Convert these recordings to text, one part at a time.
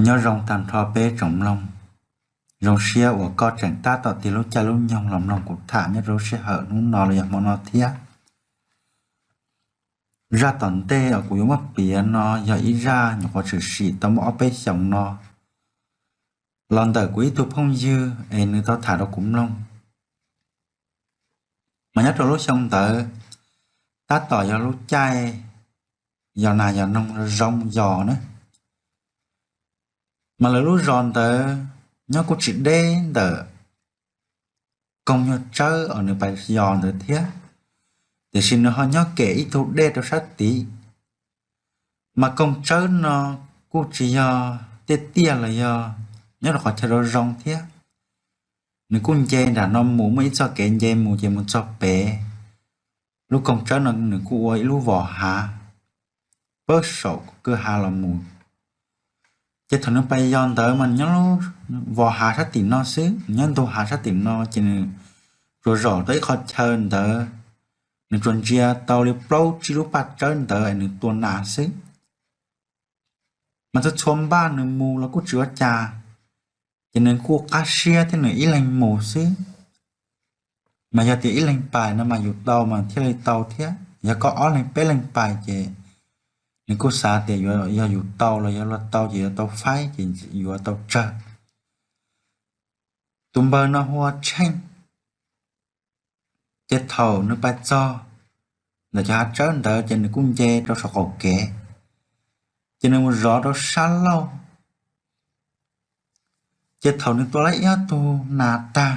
Nyob zoo tag nrho peb tsoom mloog, zoo siab uas koj tseem tab tom tig lub caij lub nyoog los mloog kuv tham nyob rau lub sij hawm hnub no los yog hmo no thiab. Zaj tom ntej uas kuv yuav muab piav no yog ib zaj nyuam qhuav tshwm sim tau muaj ob peb xyoos no los ntawm kuv ib tug phooj ywg es nws tau tham rau kuv mloog. Mas nyob rau lub xyoo ntawd tab tom yog lub caij yos nas yos noog zoo yos na. Mas lawv lub zos ntawd nyob kuj tsis deb ntawm koog nyuag tsawb uas nws pais yos ntawd thiab, tiam sis nws ho nyob kem ib tug dej rau sab tid. Mas koog tsawb no kuj tsis yog tiaj tiaj los yog nyob rau qhov chaw zoo zoo thiab. Nws kuj nce nram no mus muaj ib txoj kev nce mus ces mus txog pem lub koog tsawb no nws kuj ua ib lub vos hav pab saum kwj ha los mus. Ces thaum nws pais yos ntawd mas nyob lub vos hav sab tim no xwb, nyob ntug hav sab tim no ces nws tsuas zom tau ib qho chaw ntawd, nws tsuas ntsia tau li plaub tsib lub paj tsawb ntawd nws tua nas xwb. Mas txhua txhua npaj nws mus los kuj tsis ua cas, ces nws kuj qab siab thiab nws ib leeg mus xwb. Mas yog tias ib leeg pais no mas yus tau mas thiaj li tau thiab, yog koj ob leeg peb leeg pais ces nws kuj xav tias yog yus tau los yog luag tau ces yuav tau faib ces yuav tau tsawg. Tus npawg no hu ua Tsheej. Ces thaum nws pais txog ntawm cov hav tsawb ntawd ces nws kuj nce rau saum qaum kev, ces nws mus zov rau sab laug. Ces thaum nws tua tau ib ob tug nas tag,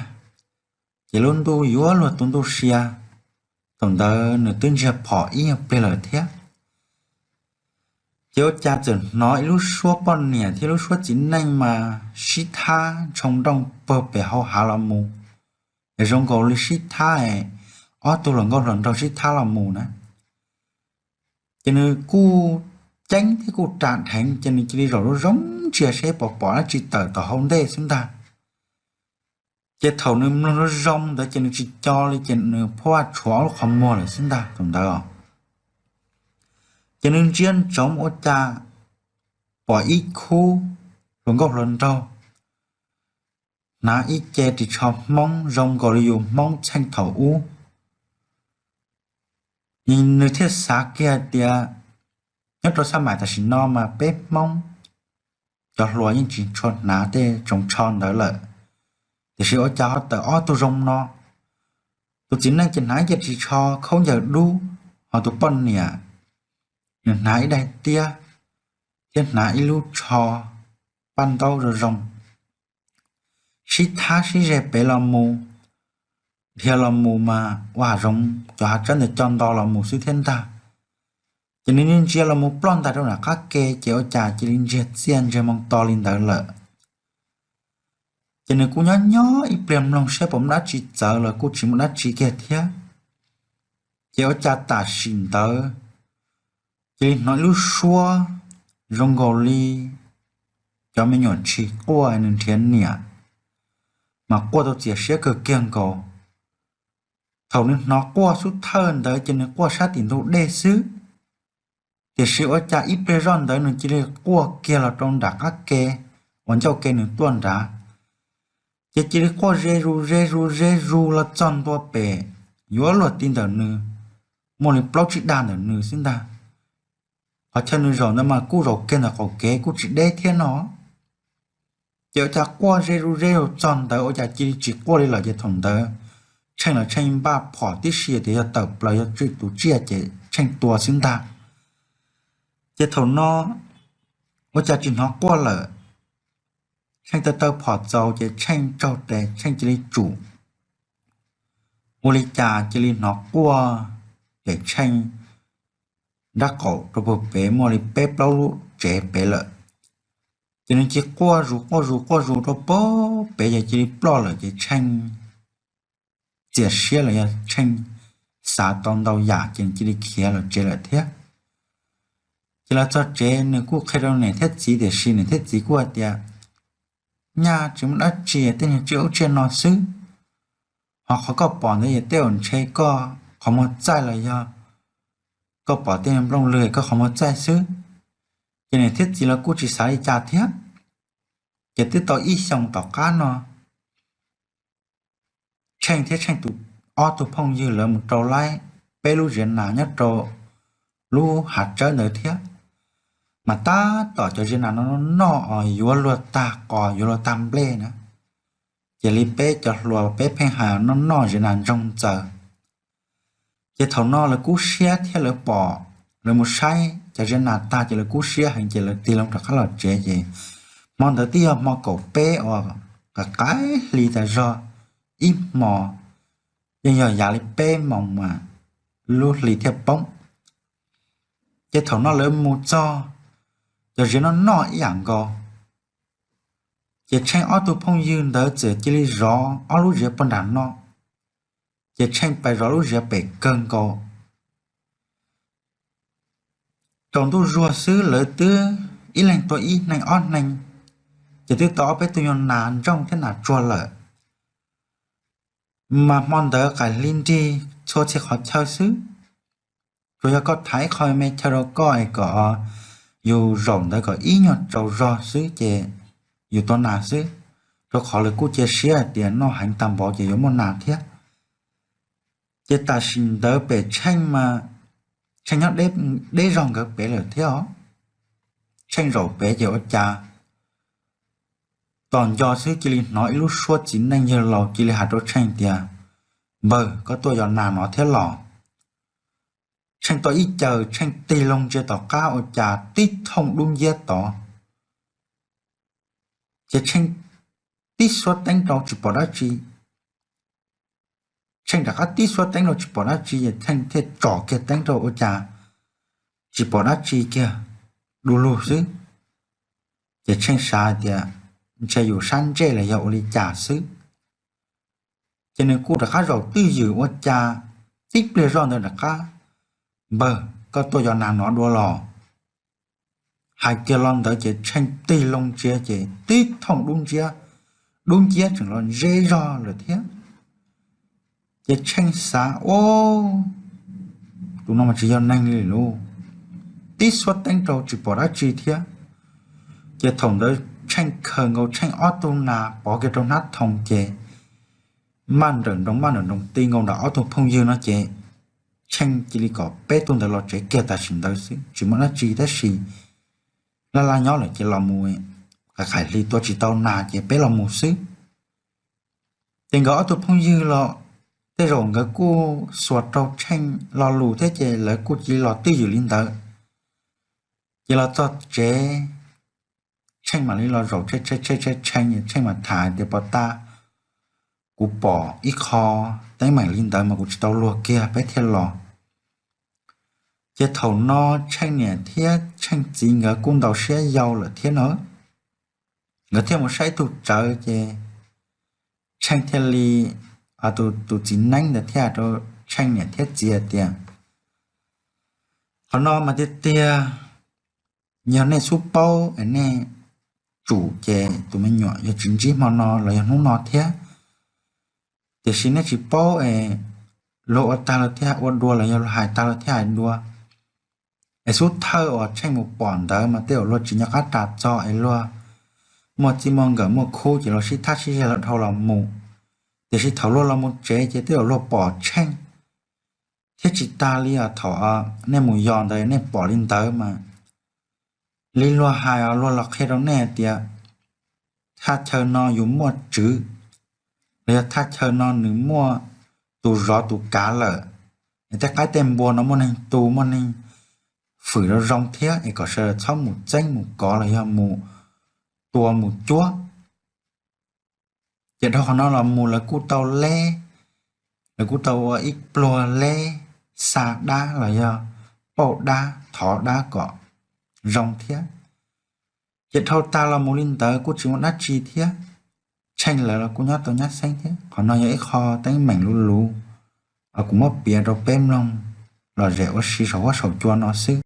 ces lub ntuj yuav luag tu ntuj sia. Thaum ntawd nws twb ntsiag phom ib nyuag pliag lawm thiab. Ces ua cas txawm hnov ib lub suab poj niam thiab lub suab txiv neej mas sib thab ntshoo nrooj puag pem hauv hav los mus, es zoo nkaus li sib thab, ob tug hluas nkauj hluas nraug sib thab los mus na. Ces nws kuj ceeb thiab kuj ras dheev, ces nws cia li zaum zoo zoo ntsia seb puas pom dab tsi tawm tom hauv ntej xwb ntag. Ces thaum nws mloog zoo zoo ntawd ces nws tsis co li, ces nws phuaj tshuav ob lub qhov muag lawm xwb ntag thaum ntawd. Ces nws ntsia ntsoov ua cas pom ib khub hluas nkauj hluas nraug hnav ib ce ris tsho Hmoob zoo nkaus li yus Hmoob txheej thaum ub. Nws thiaj xav kiag tias nyob rau xab maim tam sim no mas peb Hmoob cov hluas yeej tsis tshua hnav tej tsoos tsho ntawd lawm, tiam sis ua cas ho tawm ob tug zoo no. Tus txiv neej ces hnav ib ce ris tsho khaub ncaws dub, ho tus poj niam nws hnav ib daim tiab thiab hnav ib lub tsho paj ntaub zoo zoo, sib thab sib ze pem los mus, dhia los mus mas ua hav zoov cov hav tsawb ntawd co nto los mus xwb thiab ntag. Ces nws ntsia los mus ploj ntais rau nram qab ke ces ua cas cia li ntsiag txiaj ntsiag moo to li ntawd lawm. Ces nws kuj nyob nyob ib pliag mloog saib puas muaj dab tsi txawv los kuj tsis muaj dab tsi kiag thiab. Ces ua cas tam sim ntawd cia li hnov ib lub suab zoo nkaus li cov me nyuam ntshis quaj nws nrhiav niam, mas quaj tau txias siab kawg kiag nkaus. Thaum nws hnov quaj xub thawj ntawd ces nws quaj sab tim ntug dej xwb, tiam sis ua cas ib pliag zoj ntawd nws cia li quaj kiag los rau nram qab ke uas ncauj ke nws tuaj nrad. Ces cia li quaj ze zus ze zus ze zus los txog ntua pem yuav luag ti ntawm nws, muaj li plaub tsib dag ntawm nws xwb ntag. Qhov chaw nws zaum ntawd mas kuj zaum kiag ntawm qaum kev kuj tsis deb thiab no. Ces ua cas quaj ze zus ze zus txog ntawd ua cas cia li tsis quaj li lawm ces thaum ntawd Tsheej los Tsheej npaj phom tib si tias yog tawm plaws yog tswj tus tsiaj ces Tsheej tua xwb ntag. Ces thaum no ua cas tsis hnov quaj lawm, Tsheej taw taw phom txaus ces Tsheej tsaug tes Tsheej cia li tsum. Ua li cas cia li hnov quaj pem Tsheej nrab qaum rau puag pem muaj li peb plaub lub tsev pem lawm. Ces nws cia li quaj zus quaj zus quaj zus rau puag pem ces cia li ploj lawm ces Tsheej txias siab los yog Tsheej xav tau ntau yam ces nws cia li khiav los tsev lawm thiab. Ces los txog tsev nws kuj qhia rau niam thiab txiv tiam sis niam thiab txiv kuj hais tias nyaj tsis muaj dab tsi, tej niag tsiaj ub tsiaj no xwb. Ho qhov koj pom ntawd yog tej uas ntshe koj qhov muag txaij los yog koj pom tej niag nplooj lwg koj qhov muag txaij xwb. Ces niam thiab txiv los kuj tsis xav li cas thiab. Ces twb tau ib xyoos tom qab no, Tsheej thiab Tsheej tus, ob tug phooj ywg lawv mus rau laib peb lub ziav nas nyob rau lub hav tsawb ntawd thiab. Mas tab tom cov ziav nas no noj os, yuav luag tag qos yuav luag tag nplej na, ces li peb cov hluas peb pheej hais noj noj ziav nas ntsoog ntxaws. Ces thaum no lawv kub siab thiab lawv pom, lawv mus saib cov ziav nas tag ces lawv kub siab heev ces lawv tig loo rov qab los tsev. Ces hmo ntawd twb yog hmo kaum peb uas qaim qaim hli tas zog ib hmo, yeej yog yav li peb moos mas lub hli thiaj poob. Ces thaum no lawv mus txog, cov ziav no noj ib yam nkaus. Ces Tsheej ob tug phooj ywg ntawd txawm cia li zov ob lub ziav puag nram no, ces Tsheej pais zov lub ziav pem kawg nkaus. Tsaus ntuj zuag xwb lawv twb ib leeg tua ib hneev ob hneev, ces twb tau ob peb tug nyuag nas ntsoog thiab nas tsuag lawm. Mas hmo ntawd qaim hli nrig txhua txhia qhov chaw xwb, tsuas yog koj thaiv ib qho me chaw rau koj es kom yus zaum ntawd kom ib nyuag tsaus zog xwb ces yus tua nas xwb, rau qhov lawv kuj cia siab hais tias noj heev tag npaum ces yuav muaj nas thiab. Ces tam sim ntawd pem Tsheej mas Tsheej nyob deb zog nkawd pem lawm thiab os. Tsheej zaum pem ces ua cas tos nco xwb cia li hnov ib lub suab txiv neej yawg laus cia li hais rau Tsheej tias, Npawg, koj tuaj yos nas no thiab los? Tsheej tua ib caws Tsheej tig loo ntsia tom qab ua cas tib thooj dub nciab tod. Ces Tsheej tib xuab teeb rau tsis pom dab tsi. Tsheej rov qab tib xuab teeb rau tsis pom dab tsi ces Tsheej thiaj tsom kiag teeb rau ua cas tsis pom dab tsi kiag, du lug xwb. Ces Tsheej xav hais tias ntshe yus sab ntsej los yog ua li cas xwb. Ces nws kuj rov qab zaum twj ywm ua cas tib pliag zoj ntawd rov qab, Npawg, koj tuaj yos nas no dua los? Hais kiag lo ntawd ces Tsheej tig loo ntsia ces tib thooj dub nciab, dub nciab tseem los ze zog lawm thiab. Ces Tsheej xav, Tus no mas tsis yog neeg li lauj. Tib xuab teeb rau tsis pom dab tsi thiab. Ces thaum ntawd Tsheej khaws nkaus Tsheej ob tug nas pov kiag rau hnab thoom ces maj nrawm nroos maj nrawm nroos ti nkaus nram ob tug phooj ywg no ces Tsheej cia li kom peb tug ntawd los tsev kiag tam sim ntawd xwb tsis muaj dab tsi tab sis laj laj nyob lawm ces los mus, qaim hli tua tsis tau nas ces peb los mus xwb. Ces nkawd ob tug phooj ywg los, tej zaum nkawd kuj xuas rau Tsheej lo lus thiab ces lawv kuj cia li los twj ywm li ntawd. Ces los txog tsev, Tsheej mam li los zaum Tsheej, Tsheej mam tham tias, Pov tas, kuv pom ib qho teeb meem li ntawd mas kuv tsis tau luag kiag peb thiaj los. Ces thaum no Tsheej niam thiab Tsheej txiv nkawd kuj ntaus siab yau lawm thiab no, nkawd thiaj mus saib ib tug tsawv ces Tsheej thiaj li, tus txiv neeb ntawd thiaj rau Tsheej niam thiab txiv hais tias, Qhov no mas tiag tiag, yog nej xub paub es nej tsum ces tus me nyuam yuav tsis ntsib hmo no los yog hnub no thiab. Tiam sis nej tsis paub es luag ua tag lawm thiaj ua dua los yog luag hais tag lawm thiaj hais dua. Es xub thawj uas Tsheej mus pom ntawd mas tej zaum luag tsis nco qab ras txog es luag muaj txij muaj nkawm muaj khub ces luag sib thab sib zag los dhau los mus. Tiam sis thaum luag los mus tsev ces tej zaum luag pom Tsheej thiab tsis tas li os. Thaum nej mus yos ntawd nej pom li ntawd mas li luag hais os, luag los qhia rau nej hais tias thaj chaw no yus muaj tswv, los yog thaj chaw no nws muaj tus zov tus kav lawm, es tej qaib tej npua no muaj neeg tu muaj neeg fwm zoo zoo thiab es kom sawv daws txhob mus txeeb mus kov los yog mus tua mus cuab. Ces dhau qhov no los mus lawv kuj tau leb, lawv kuj tau ua ib pluag leb xa dab los yog pauj dab thov dab kom zoo thiab. Ces dhau tas los mus li ntawd kuj tsis muaj dab tsi thiab, Tsheej lawv los kuj nyob tau nyab xeeb thiab. Qhov no yog ib qho teeb meem luv luv uas kuv muab piav rau peb mloog lom zem ua si saum huab saum cua no xwb.